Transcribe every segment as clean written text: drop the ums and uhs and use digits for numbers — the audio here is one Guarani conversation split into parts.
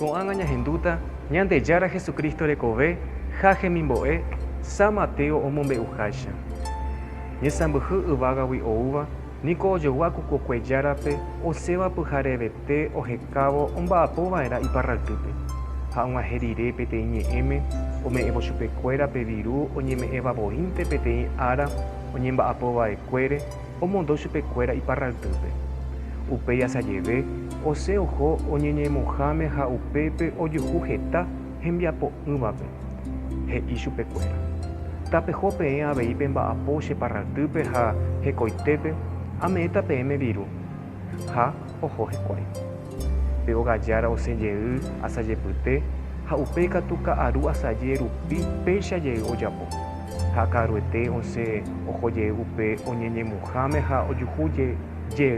Ko'ág̃a ñahendúta Ñandejára Jesucristo rekove ha hemimbo'e San Mateo omombe'uháicha. Ñesãmbyhy yvágagui oúva niko ojogua ku kokue járape osẽva pyharevete ohekávo omba'apo va'erã iparraltýpe. Ha og̃uahẽ rire peteĩ ñe'ẽme ome'ẽvo chupekuéra pe viru oñeme'ẽva voínte peteĩ ára oñemba'apo va'ekuére, omondo chupekuéra iparraltýpe. Upéi asajeve osẽ oho oñeñemuháme ha upépe ojuhu heta hembiapo'ỹvape. He'i chupekuéra, Tapeho peẽ avei pemba'apo che parraltýpe ha hekoitépe ame'ẽta peẽme viru. Ha oho hikuái. Pe ogajára osẽ jey asajepyte ha upéi katu ka'aru asaje rupi péicha jey ojapo. Ha ka'aruete osẽ oho jey upe oñeñemuháme ha ojuhu jey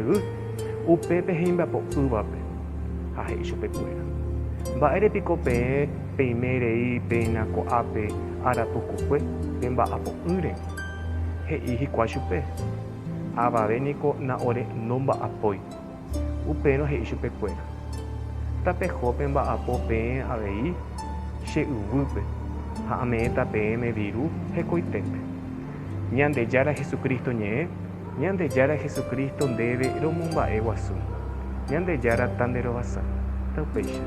upépe hembiapo'ỹvape. Ha he'i chupekuéra, Mba'ére piko peẽ peime rei péina ko'ápe ára pukukue pemba'apo'ỹre? He'i hikuái chupe, Avave niko na ore nomba'apói. Upérõ he'i chupekuéra, Tapeho pemba'apo peẽ avei che yvýpe, ha ame'ẽta peẽme viru hekoitépe. Ñandejára Jesucristo ñe'ẽ, Ñandejára Jesucristo ndéve romomba'e guasu. Ñandejára ta nde rovasa. Taupéicha.